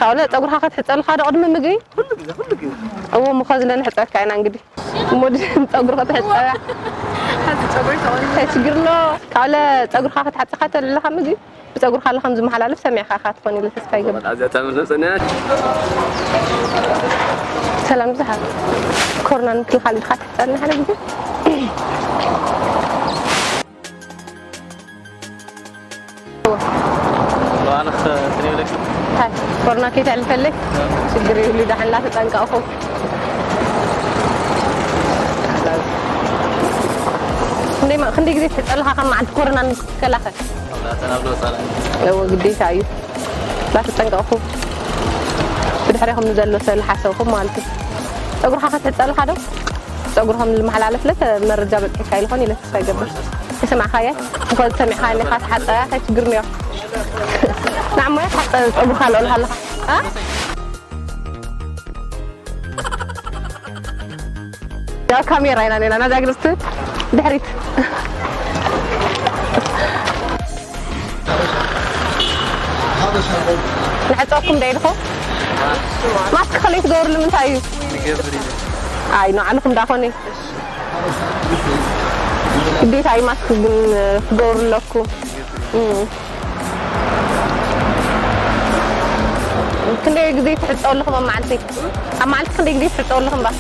ኣውለ ጸጉርኻ ክትሕጸልኻ ዶ ቅድሚ ምግቢ? ኩሉ ግዜ፣ ኩሉ ግዜ። እዎ፣ ምኾ ዝለ ንሕጸካ ኢና እንግዲህ። እሞ ድ-፣ ጸጉርኻ ትሕጸባ። ሓንቲ ጸጉሪ ተቆሪጸ። እንታይ ችግር ኣሎ? ካውለ ጸጉርኻ ክትሓጽኻ ተለኻ ምግቢ፣ ብጸጉርኻ ኣሎ ከም ዝመሓላለፍ ሰሚዕካ ኢኻ ትኾን ኢለ ተስፋ ይገብር። ወላ እዚኣ ተመለሰ ነያ። ሰላም ብዙሓት። ኮሮና ንምክልኻል ኢልካ ትሕጸልና ሓደ ግዜ። ኣነ ክትሪኦ ኢለኪ። ታይ፣ ኮሮና ከይተሕልፈለይ? ችግር የብሉ፣ ዳሕን ላ ተጠንቀቕኹ። ክንደይ ማ-፣ ክንደይ ግዜ ትሕጸልኻ ካብ መዓልቲ ኮሮና ንክትከላኸል? እዎ፣ ግዴታ እዩ። ላ ተጠንቀቕኹ። ብድሕሬኹም ንዘሎ ሰብ ዝሓሰብኹም ማለት እዩ። ጸጉርኻ ክትሕጸልኻ ዶ? ጸጉርኹም ዝመሓላለፍለት መረጃ በጽሒካ ኢልኾን ኢለ ተስፋ ይገብር። ተሰማዕካያ? እንኳን ዝሰሚዕካ ኢኻ ትሓጸያ፣ እንታይ ችግር እኒኦ? ንዓሞያ ትሓጸ ጸጉርካ ልኦልካ ኣለኻ። ኣ? ያው ካሜራ ኢና ኔና፣ ናዛ ግርስት ድሕሪት። ንዕጸኩም ዶ ኢልኩም? ማስክ ከለይ ትገብሩ ንምንታይ እዩ? ንገብር ኢና። ኣይ፣ ንዓልኹም ዳኾነ። ግዴታ እዩ ማስክ ግን ክትገብሩ ኣለኩም። እም። ክንደይ ግዜ ትሕጸቡ ኣለኹም ኣብ መዓልቲ? ኣብ መዓልቲ ክንደይ ግዜ ትሕጸቡ ኣለኹም ባ?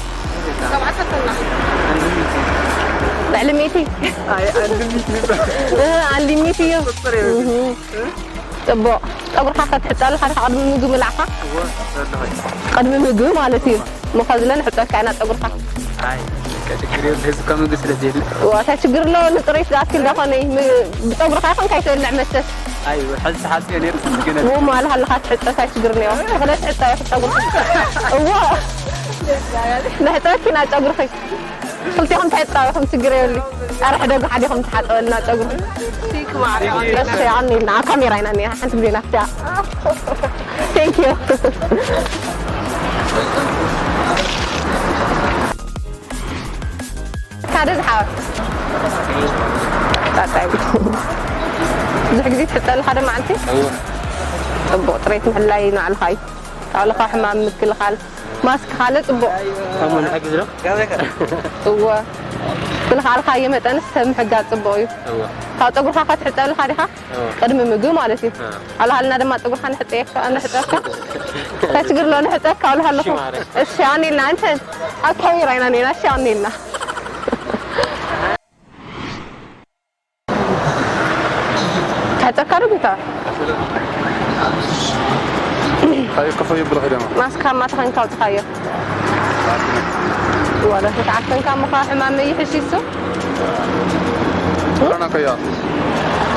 ልዕሊ ሚእቲ? ኣይ፣ ኣንድ ሚእቲ ይበሃል። እ፣ ኣንድ ሚእቲ እዩ። ቁጽር የብሉን። እህ። ጽቡቕ። ጸጉርኻ ክትሕጸ ኣለኻ ዲኻ ቅድሚ ምግቢ ምብላዕካ? እወ፣ ኣለኹ። ቅድሚ ምግቢ ማለት እዩ። እሞ ከዚ ለ ንሕጸካ ኢና ጸጉርኻ። ኣይ፣ በቃ ችግር የብሉን። ህዝቢ ካብ ምግቢ ስለ ዘየለ። እዋ፣ እንታይ ችግር ኣለዎ? ንጽሬት ዝኣክል ዶ ኾነ? ም-፣ ብጸጉርኻ ይኹን ከይትበልዕ መቸስ። ኣይ፣ ሕዚ ተሓጽየ ነይሩ፣ ስለ ግን እዎ፣ ማለት ኣለኻ ትሕጸ፣ እንታይ ችግር እኒኦ? ተኽለ ትሕጸ ኢኹ ጸጉርኺ። እዎ። ንሕጸኪ ኢና ጸጉርኺ። ክልቴኹም ተሕጻቢኹም ችግር የብሉ። ኣረ ሕደጉ ሓዲኹም ተሓጸበልና ጸጉሪ። ቲክ ማርያም። እሺ፣ ኣኒልና ኣብ ካሜራ ኢና እኒኣ። ሓንቲ ግዜ ናፍቲያ። Thank you። ሓደ ዝሓወት። ጣጣይ። ብዙሕ ግዜ ትሕጸ ኣለኻ ዶ መዓልቲ? እወ። ጽቡቕ፣ ጽሬት ምሕላይ ንባዕልኻ እዩ። ካብ ለኻ ሕማም ምክልኻል። ማስክ ካለ ጽቡቕ። ከምኡ ንሕግዝ ዶ? እወ። ብልኻልካዮ መጠንስ ሰብ ምሕጋዝ ጽቡቕ እዩ። እወ። ካብ ጸጉርካ ክትሕጸ ኣለኻ ዲኻ? እወ። ቅድሚ ምግቢ ማለት እዩ። እወ። ኣልሃልና ድማ ጸጉርካ ንሕጸየካ፣ ንሕጸካ። እንታይ ችግር ኣሎ? ንሕጸካ ኣልሃለኹ። እሺ፣ ማረ። እሺ፣ ኣኔልና፣ እንተ ኣብ ካሜራ ኢና ኔና። እሺ፣ ኣኔልና። ተሕጸካ ዶ ጌታ? ካዩ ከፈዩ ብለኸ ደማ። ማስካ ማታ ኸንካ ኣውጽኻዮ። ዋላ ተተዓፈንካ ምዃ ሕማም ይሕሽ ይሱ? ኮሮና ከያ።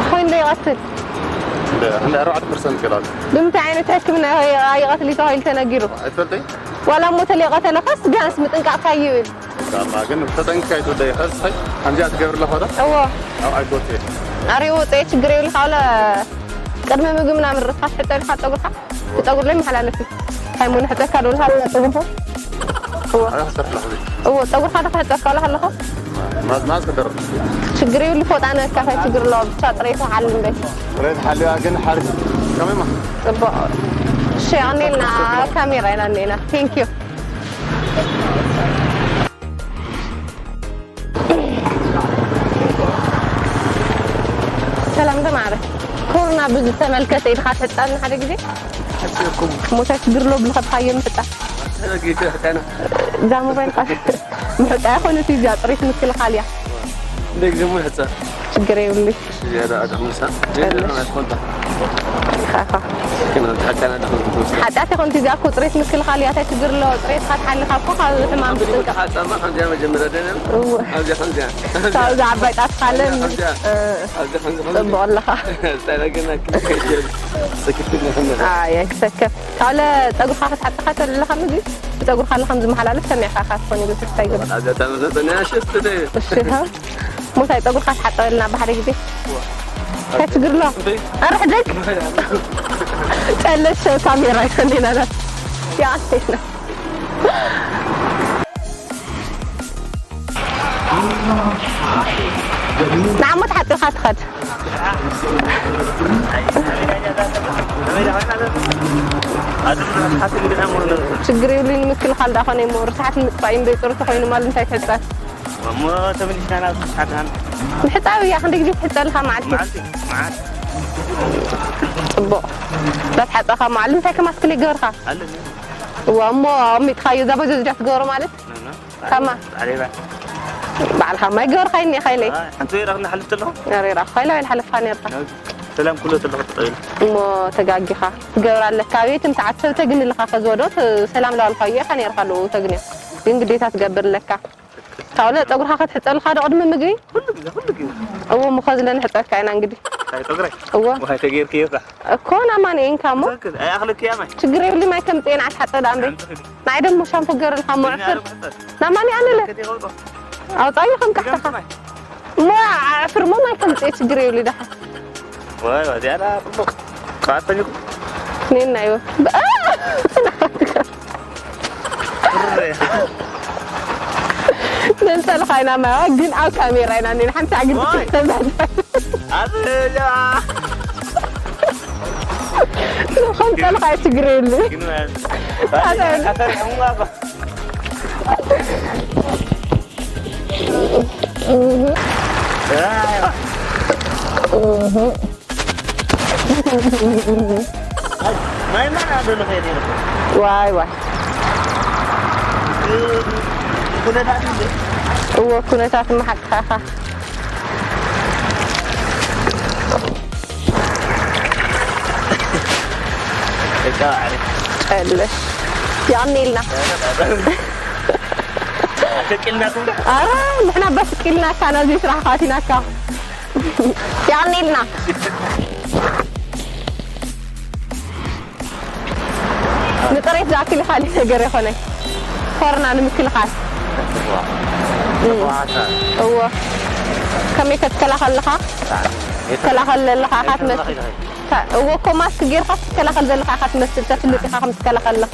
ኮይኑ ዶ ይቐትል? እንደ፣ እንደ ኣርባዕተ ፐርሰንት ገላት። ብምንታይ ዓይነት ሕክምና ይቐትል እዩ ተባሂሉ ተነጊሩ? ኣይትፈልጠይ? ዋላ እሞ ተለይቐተለኸስ ቢያንስ ምጥንቃቕ ካዩ ይብል። ዳማ ግን ተጠንቂቕ ኣይትወደይ። ኸስኸይ ከምዚኣ ትገብር ኣለኻ ዶ? እዎ። ኣብ ኣይጎቴ። ኣረ ወፀየ ችግር የብሉ። ካውለ ቅድሚ ምግቢ ምናምን ርትኻ ትሕጠብ ኢኻ ፀጉርካ? እቲ ፀጉር ላይ መሓላለፊ። ሃይሞን ሕጠካ ዶ ልሃልና ፀጉርካ? እዎ። ኣረ ክሰርሕ ኣለኹ። እዎ፣ ፀጉርካ ዶ ክሕጠካ ኣለኻ ኣለኹ? ማዝ፣ ማዝ ክደርብ። ችግር የብሉ። ፎጣ ነካ ታይ ችግር ኣለዎ? ብቻ ጥሬት ሓል እምበይ። ጥሬት ሓልያ ግን ሓሪፍ። ከመይ ማ? ፅቡቕ። እሺ፣ ኣኔልና ካሜራ ኢና ኣኔና። Thank you። ሰላም ተማረ። ኮሮና ብዝተመልከተ ኢድኻ ትሕጸብና ሓደ ግዜ? ሓጺርኩም። ሞታ ችግር ኣሎ ብልኸድካዮ ምሕጻ። ተረጊ ትሕጸና። እዛ ሞባይል ቃል ምሕጻ ይኾን እቲ እዚኣ ጽሬት ምክልኻል እያ። እንደግዜ ሞ ሕጸ። ችግር የብሉ። ዝያዳ ኣድሕምሳ። ጀነራል ኣይኮንታ። ኢኻ፣ ኢኻ። ግን ተሓጻና ደኹም። ሓጢኣት ይኹን፣ እቲ እዚኣ እኮ ጽሬት ምክልኻል እያ፣ እንታይ ችግር ኣለዎ? ጽሬትካ ትሓልኻ እኮ ካብ ሕማም ትጥንቀቕ። ሓጻማ ከምዚኣ መጀመርያ ደነ። እወ። ኣብዚኣ ከምዚኣ። ካብዛ ዓባይ ጣት ካለ። ኣብዚኣ ከምዚኣ። እ፣ ኣብዚኣ ከምዚኣ። ጽቡቕ ኣለኻ። ስታይላ ግን ኣክል ከይጀል። ሰክፍት ነኸነ። ኣይ፣ ኣይክሰከፍ። ካለ ጸጉርካ ክትሓጽኻ ተለኻ ምግቢ፣ ብጸጉርካ ኣለኻ ዝመሓላለፍ ሰሚዕካ ኢኻ ትኾን ኢሉ ተስፋ ይገብር። ኣብዚኣ ተመለሰ፣ ናይ ኣሸት ተደ። እሺ፣ ሃ? ሞታይ ጸጉርካ ትሓጸበልና ብሓደ ግዜ? እንታይ ችግር ኣሎ? እንታይ? ኣረ ሕደግ። ጨለሸ ካሜራ ይኸኒና ናት። ያ፣ ኣንቴና። ንዓሞ ተሓጺብካ ትኸድ። ችግር የብሉን። ንምክልኻል ዳ ኾነ እሞ ርስሓት ንምጥፋእ እዩ እምበር፣ ፅሩይ ተኾይኑ ማለት እንታይ ትሕፀብ? እሞ ተመሊስና ናብ ርስሓት ሃን። ምሕፃብ እያ። ክንደይ ግዜ ትሕፀ ኣለኻ መዓልቲ? መዓልቲ፣ መዓልቲ። ፅቡቕ። እንዳተሓፀኻ መዓልቲ እንታይ ከማስክል ይገብርካ? ኣለኒ። እዋ፣ እሞ ኣሚጥካዮ እዛ በጃጅ እያ ትገብሮ ማለት? ኖ፣ ኖ። ካማ? ዓሌባ። ባዕልኻ ማይ ገበርካ እኒኻ ኢለይ። ኣይ፣ ሓንቲ ወይ ራኽ ንሓልፍ ተለኹ? ሬራ፣ ኳይላ ወይ ሓለፍካ ነርካ? ሰላም ኩሎ ተለኹ ተጠይሉ። እሞ ተጋጊኻ። ትገብር ኣለካ። ቤት እንተ ዓሰብተ ግን ኣለኻ ከዝወዶ ት-፣ ሰላም ለዋልካ እየ፣ እኻ ነርካ ኣለዉ ተግንዮ። ግን ግዴታ ትገብር ኣለካ። ታውለ ጸጉርኻ ከትሕጸልካ ዶ ቅድሚ ምግቢ? ኩሉ ግዜ፣ ኩሉ ግዜ። እዎ፣ ምኾ ዝለ ንሕጸልካ ኢና እንግዲህ። ኣይ፣ ጸጉረይ? እዎ። ዋይ፣ ተጌርክዮ እካ። እኮ ናማን እየን ካሞ። ትክክል። ኣይ፣ ኣኽልክ እያ ማይ። ችግር የብሊ፣ ማይ ከምጽእ እየ ንዓት ሓጸ ደኣ እምበይ። ኣንተ ኺዲ። ናይ ደሞ ሻምፖ ገርልካ እሞ እኔ ዕፍር። ኣረ ብሕጸር። ናማን እየ ኣነለ። ከቲ ኸውጦ። ኣውጻዩ ከም ካሕተኻ። ማይ። እሞ ኣዕፍር እሞ ማይ ከምጽእ እየ፣ ችግር የብሊ ደሓ። ዋይ፣ ዋይ፣ እዚኣ ደኣ ጽቡቕ። ከኣተኒ። ኔና ይወ። ብ-፣ እ! ነንሰልኻ ኢና ማያ፣ ግን ኣብ ካሜራ ኢና እኒና። ሓንቲ ዓግዲ ዋይ! ተዛዘ። ኣበያ! ንኸንጠልኻ ችግር የብሉ። ግን ማለት፣ ኣተ- ኣፈር ሕሙም ኣባ። ማይ ማን ኣበሎ ከይደ ነበር። ዋይ ዋይ። ኩነታት እንዴ? እዎ፣ ኩነታት መሓቅኻ ኢኻ። እቃ ዓሪ። ቀለሽ። ያኔልና። ኣተቂልናኩም። ኣረ፣ ንሕና በስቂልናካ፣ ናብዚ ስራሕ ካቲናካ። ያኔልና። ንጥሬት ዝኣክል ካሊእ ነገር የኾነ። ኮሮና ንምክልኻል። እዎ። ከመይ ከትከላኸል ኣለኻ? ትከላኸል ዘለኻ ኢኻ ትመስል። ታ-፣ እዎ እኮ ማስክ ጌርካ ትከላኸል ዘለኻ ኢኻ ትመስል። ተፍልጥ ኢኻ ከም ትከላኸል ኣለኻ።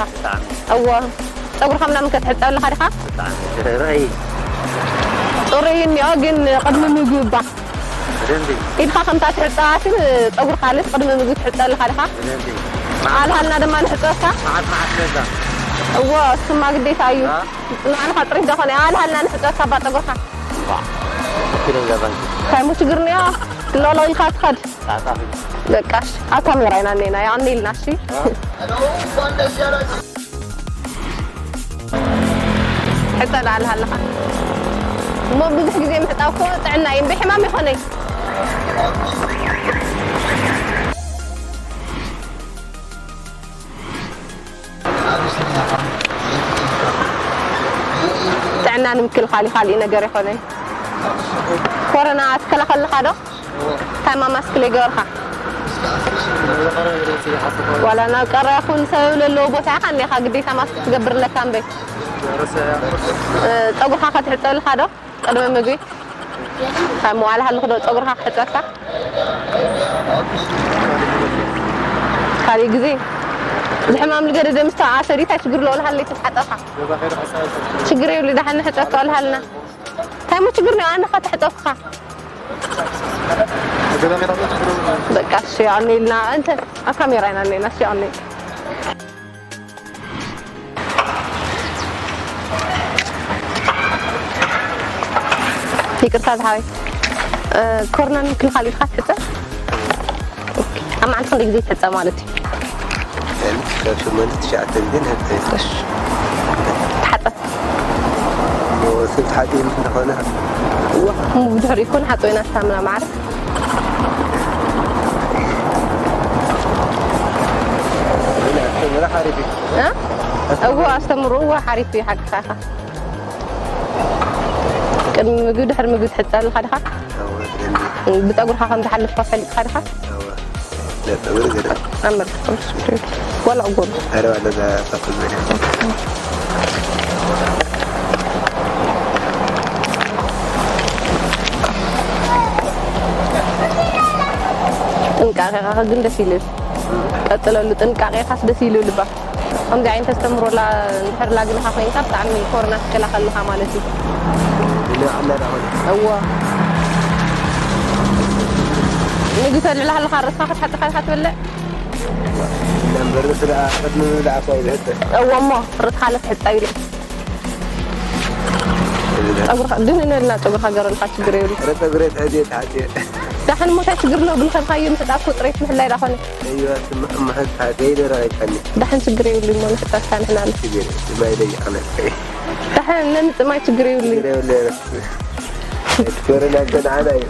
እዎ። ጸጉርኻ ምናምን ከትሕጸብ ኣለኻ ዲኻ? ጽሩይ እዩ እኒኦ፣ ግን ቅድሚ ምግቢ እባ። በደንቢ። ኢድኻ ከምታ ትሕጸባትን ጸጉርካ ልስ ቅድሚ ምግቢ ትሕጸ ኣለኻ ዲኻ? በደንቢ። ኣልሃልና ድማ ንሕጸበካ። መዓት መዓት ገዛ። እዎ፣ እሱማ ግዴታ እዩ። አ? ንባዕልኻ ጥሪት ዶ ኾነ? ኣልሃልና ንሕጸበካ እባ ጸጉርካ። ዋ። ኪሎ ገዛ። እንታይ እሞ ችግር እኒኦ? ሎሎ ኢልካ ትኸድ። ጣጣ። በቃ እሺ፣ ኣብ ካሜራ ኢና እኒና፣ ያው እኒልና፣ እሺ? አ? ሕጸ ደኣ ኣለኻ ኣለኻ። እሞ ብዙሕ ግዜ ምሕጻብ እኮ ጥዕና እዩ፣ እምበይ ሕማም ይኾነይ። ጥዕና ንምክልኻል እዩ፣ ካልእ ነገር ይኾነይ። ኮሮና ትከላኸል ኣለኻ ዶ? እንታይ ማስክ ለይገበርካ? ዋላ ናብ ቀረባ ይኹን ሰብ ዘለዎ ቦታ ኢኻ እኒኻ፣ ግዴታ ማስክ ትገብር ኣለካ እምበይ። እ፣ ጸጉርኻ ከትሕጸብ ኣለኻ ዶ? ቅድሚ ምግቢ? ካብ መዋዕለ ሃልኽ ዶ ጸጉርኻ ክሕጸብካ? ካልእ ግዜ? ዝሕማም ልገደደ ምስ ተኣሰሪ እንታይ ችግር ኣለዎ? ልሃለይ ተትሓጸብካ? ችግር የብሉ፣ ደሓን ንሕጸብካ ልሃልና። እንታይ እሞ ችግር ነው? ኣነ ኸ ተሕጸብካ? በቃ እሺ፣ ያው እኔ ኢልና፣ እንተ ኣብ ካሜራ ኢና እኔና፣ እሺ፣ ያው እኔ። ይቅርታ ዝሓወይ፣ እ፣ ኮሮና ንምክልኻል ኢልካ ትሕጸብ? ኦኬ። ኣብ መዓልቲ ክንደይ ግዜ ትሕጸብ ማለት እዩ? ማለት ካብ ሸሞንተ ትሽዓተ ግን ሕጸብ። እሺ። ተሓጸብ። እሞ ስብ ተሓጺቡ ምስ እንደኾነ። እዋ፣ እሞ ብድሕሪኡ እኮ ንሓጽቦ ኢና ሳሙና ማዕረ። ግን ኣስተምህሮ ሓሪፍ እዩ። እ? ኣስተምህሮ። እዋ፣ ኣስተምህሮ፣ እዋ፣ ሓሪፍ እዩ፣ ሓቅኻ ኢኻ። ቅድሚ ምግቢ፣ ድሕሪ ምግቢ ትሕጸብ ኣለኻ ዲኻ? እዋ፣ ብደንቢ። ብጸጉርኻ ከም ዝሓልፍ እኳ ፈሊጥካ ዲኻ? እዋ። ለጸጉሪ ገለ። ኣብ መርካቶ። ዋላ ዕጎሉ። ኣረ ዋላ እዛ ሳፕ ዝበለ። ጥንቃቄኻ ግን ደስ ይልብል። ቀጽለሉ፣ ጥንቃቄኻስ ደስ ይልብል እባ። ከምዚ ዓይነት ተስተምህሮላ እንድሕር ላግንኻ ኮይንካ ብጣዕሚ ኮሮና ትከላኸልልኻ ማለት እዩ። ንባዕልና ደኣ ኾነ። እዎ። ምግቢ ተልዕል ሃለኻ ርእስኻ ክትሓጽብ ኢኻ ትበልዕ? ነንበር ስለ ቅድሚ ምብላዕ እኮ እዩ ዝሕጠብ። እዎ እሞ፣ ርእስኻ ለትሕጠብ ኢለ። ጸጉርኻ ድንን ኢልና ጸጉርኻ ገረልካ ችግር የብሉ። ረ ጸጉረይ ትሕዜ ተሓጽየ። ዳሕን እሞ እንታይ ችግር ኣሎ? ብልኸድካዮ ምሕጣብ እኮ ጽሬት ምሕላይ ዳኾነ። እዮ፣ ስምዕ፣ ምሕጣብ ዘይደረቐ ይቀኒ። ዳሕን ችግር የብሉ እሞ ንሕጠብካ ንሕና ኣሎ። ችግር የብሉ። ማይ ደይቕ ነጥቂ። ዳሕን ነምጽእ ማይ ችግር የብሉ። ችግር የብሉ። ኮረና እንተ ንዓና እዩ።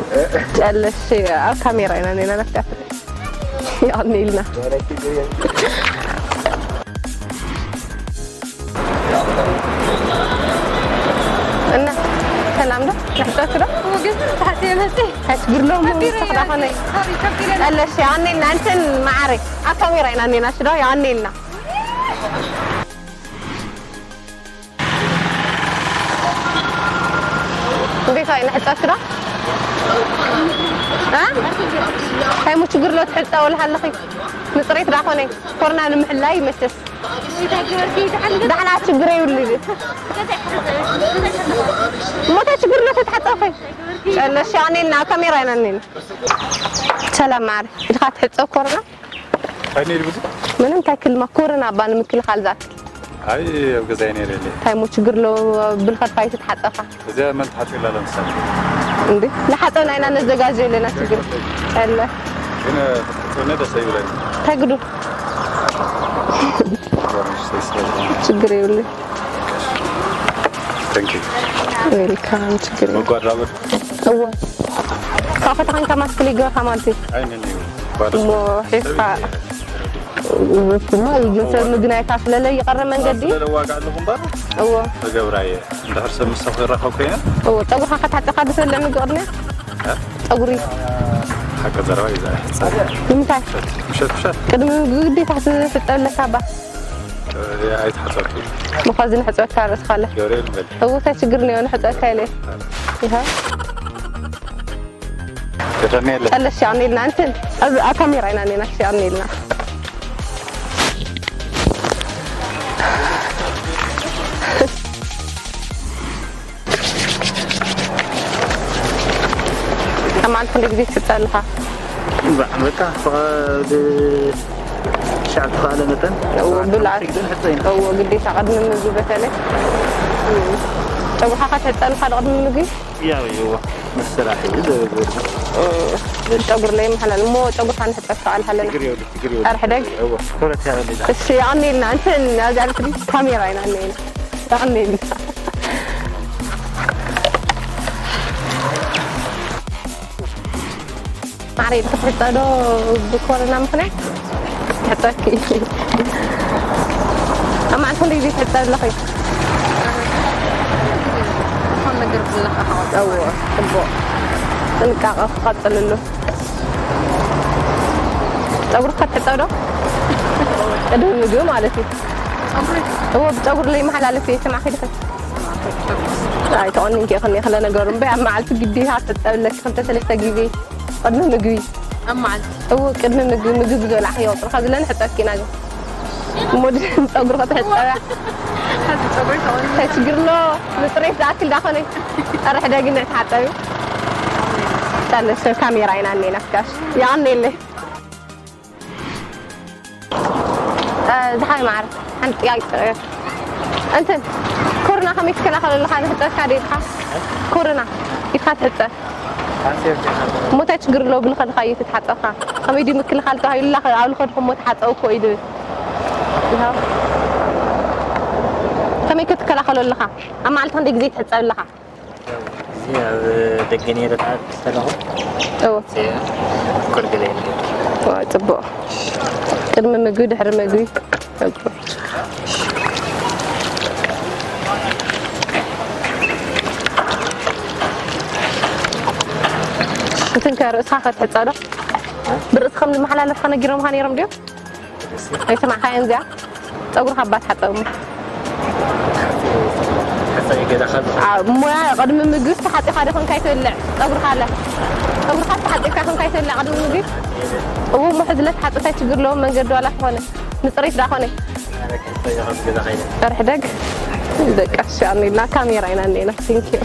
ጨለሽ ኣብ ካሜራ ኢና ኔና ናፍታ። የቐንየልና። እና ሰላም ዶ? ንሕጸብኪ ዶ? እዎ፣ ግን ተሓስየ መጽእ። ከችግር ሎ፣ ከቢረ ንስኻ እያ። ዳኾነ። ሶሪ፣ ከቢረ። ቀለሽ፣ የቐንየልና። እንትን መዓረይ፣ ኣብ ካሜራ ኢና እኔና፣ ሽዶ፣ የቐንየልና። እንዴት ኣይ ንሕጸብኪ ዶ? እ? እንታይ ሞ ችግር ሎ ትሕጸው ኣለኺ? ንጽሬት ዳኾነ፣ ኮርና ንምሕላይ ይመችስ። ዳሕና ችግር የብሉ። ሞታ ችግር ሎ ተትሓጸብኺ። ቀለሽ፣ ኣኔና ካሜራ ኢና ኣኔና። ሰላም ማዕረ። ኢድኻ ትሕጸብ ኮርና? ኣይኔ ይብል። ምንም ታክል መኮረን ኣባ ንምክልኻል ዛት። ኣይ ኣብ ገዛይ ነይረ የለ። እንታይ ሞ ችግር ሎ ብልኸድካ ኣይትትሓጸብካ? እዚኣ መን ትሓጽብ ኢላ ለምሳሌ? እንዴ፣ ንሓጸብ ናይና ነዘጋጅ የለና ችግር። የለ። ግን ክትሕጽብኒ ደስ ኣይብለኒ። እንታይ ግዱ? ችግር የብለይ። Thank you። ዌልካም፣ ችግር የብለይ። በጎ አድራጎት። እዎ። ካብ ፈተኻ እንካ ማስክ ሊግበርካ ማለት እዩ። ኣይ፣ ነን እዩ። ባዶ እሞ ሰብ ሒዝካ። እዩ። እሱማ እዩ፣ ግን ሰብ ምግናይ ካፍለለ ይቐረ መንገዲ። ስለለ ዋጋ ኣለኹ እምበር፣ እዎ። ተገብራ እየ። እንድሕር ሰብ ምስ ሰብ ክራኸብ ኮይነ። እዎ፣ ጸጉርኻ ከታሕጽኻ ድሰለ ምግቕድነ? እ? ጸጉሪ። ሓቂ ዘረባ እዩ ዘሕጽር። ንምንታይ? ምሸት፣ ምሸት። ቅድሚ ምግቢ ግዴታ ክትሕጸብ ኣለካ ባ። እ፣ ኣይተሓጸብኩ። ምዃን ዝንሕጸወካ ርእስኻ ኣለ። ገብርኤል በል። እዎ፣ እንታይ ችግር እኒኦ? ንሕጸወካ ኢለ። ይሃ። ገጠመ የለ። ቀለሽ ያኔልና እንትን፣ ኣብ፣ ኣብ ካሜራ ኢና ኔና ያኔልና። ኣብ መዓልቲ ክንደይ ግዜ ትሕጸ ኣለኻ? ባ-፣ በቃ፣ ፍቓድ ሻዕ ብዝተኻእለ መጠን፣ እዎ፣ ብልዓት። ግን ሕጸ ኢና። እዎ፣ ግዴታ ቅድሚ ምግቢ በተለይ። ጨጉርኻ ከ ትሕጸ ኣለኻ ዶ ቅድሚ ምግቢ? ያው፣ እዎ፣ ምስ ስራሕ እዩ ዘ-፣ ዘ-፣ ጨጉር ለይመሓላል እሞ ጨጉርካ ንሕጸካ ኣልሃለና። ችግር የብሉ፣ ችግር የብሉ። ኣረ ሕደግ። እዎ፣ ትኹረት ያበለላ። እሺ፣ የቐንየልና። እንትን ኣብዚ ዓመት ካሜራ ኢና እኒኤና። የቐንየልና። ማዕረይ፣ ክትሕጸ ዶ ብኮሮና ምኽንያት? ትሕጸኪ። ኣብ መዓልቲ ክንደይ ግዜ ትሕጸ ኣለኺ? ዝኾነ ነገር ብለኻ ሓወት። እዎ፣ ጽቡቕ። ጥንቃቐ ክቐጽልሉ። ጸጉርካ ትሕጸ ዶ? ቅድሚ ምግቢ ማለት እዩ። ጸጉሪ? እዎ፣ ብጸጉሪ ለይመሓላለፍ እየ፣ ሰማዕኪ ዲኺ? ኣይተቐኒንኪ ኢኺ እኒኺ ለነገሩ እምበይ፣ ኣብ መዓልቲ ግዴታ ትሕጸ ኣለኪ ክልተ ሰለስተ ግዜ ቅድሚ ምግቢ። ኣብ መዓልቲ? እዎ፣ ቅድሚ ምግቢ፣ ምግቢ ዝበላዕኽዮ ቁፅርኻ ዝለንሕፀኪ ኢና ግን። እሞ ድ-፣ ፀጉሪ ከተሕፀብያ? ሓንቲ ፀጉሪ ተቆኒነ። እንታይ ችግር ኣሎ? ንፅሬት ዝኣክል ዳኾነ። ኧረ ሕደግኒ ተሓፀቢ። ጣለሽ ካሜራ ኢና እኔና ፍካሽ። የቐንየለይ። እ፣ ዝሓይ ማዕረ፣ ሓንቲ ጥያቄ ጥረ-፣ እንትን፣ ኮሮና ከመይ ትከላኸል ኣለኻ? ንሕፀብካ ዶ ኢድኻ? ኮሮና፣ ኢድካ ትሕፀብ። እሞ እንታይ ችግር ኣለዎ? ብልኸድኻ እዩ ትትሓፀብካ። ከመይ ድዩ ምክልኻል ተባሂሉላ፣ ኣብ ልኸድኹም እሞ ተሓፀቡ እኮ እዩ ድብል። ይኸው። ከመይ ክትከላኸሎ ኣለኻ? ኣብ መዓልቲ ክንደይ ግዜ ትሕፀብ ኣለኻ? እዚ ኣብ ደገ ነይረ ተዓት ተለኹ። እዎ። እዚ ኩርግለ የለ። ዋ፣ ጽቡቕ። ቅድሚ ምግቢ፣ ድሕሪ ምግቢ። እንትን ከ ርእስኻ ከትሕጸ ዶ? ብርእስኻ ከም ዝመሓላለፍካ ነጊሮምኻ ነይሮም ድዮም? ኣይሰማዕካዮን እዚኣ? ጸጉርካ እባ ተሓጸብ እሞ። ሓጺር ገዛ ካብ ዝኸውን። ኣብ ሞያ ቅድሚ ምግቢ ተሓጺኻ ዶ ኮንካ ኣይትበልዕ? ጸጉርካ ኣለ። ጸጉርካ ተሓጺብካ ኮንካ ኣይትበልዕ ቅድሚ ምግቢ? እዎ፣ እሞ ሕዚ ለተሓጽብ እንታይ ችግር ኣለዎ? መንገዲ ዋላ ተኾነ። ንጽሬት ደኣ ኮነ። ኣረ፣ ከይደ ካብ ገዛ ከይደ። ርሕደግ። በቃ፣ እሺ፣ ኣኔልና ካሜራ ኢና እኔና። Thank you።